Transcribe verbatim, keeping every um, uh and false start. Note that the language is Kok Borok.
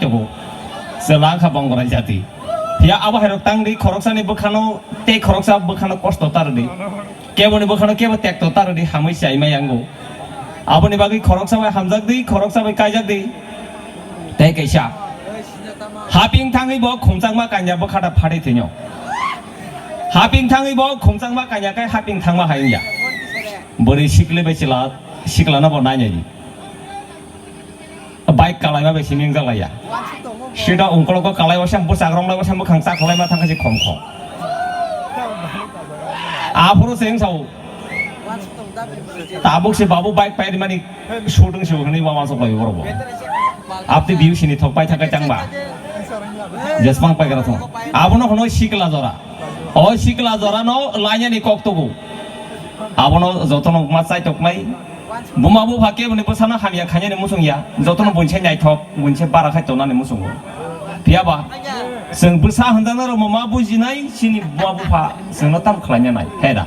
Chwla wngkha bongrai jati. Phiya abo hairok tangdi, khoroksani bwkhano tei khoroksa bwkhano kosto tardi. Keboni bwkhano kebo tekto tardi, hamwi chaimai yango. Aboni bagwi khoroksa bai hamjakdi, khoroksa bai kaijakdi. Tei kaisa. Haping thangwi bo khumchangma kanya bwkhata phatwi thwino. Haping thangwi bo khumchangma kanya kai haping thangma hai wngya. Bwrwi sikle bai chwla, siklano bo nainai di. Bike kalaima bai simi wngja laiya. Sida ungkologo kalai wasa bwsag rong lai wasa bwkhang chak lai ma thangkha si khom khom. Aphuru se wngsao. Tabuk se babu bike pai mani shooting se hwnwi ma wansok lai borok bo. Apti view sini thok pai thangkha changba. Jesmang pai gra thong. Abono hwnwi sikla jora. O sikla jora no lainani kok tubu. Abono jotono ma chai tok nai. Buma bupha keboni bwsano hamya khainani muchung ya, jotono buinse naithok, buinse bara khai tongnani muchungo. Phiya ba, chwng bwsa hwnjaknai rokno ma bujinai, chini buma bupha chwngno tam khlaina nai, he da?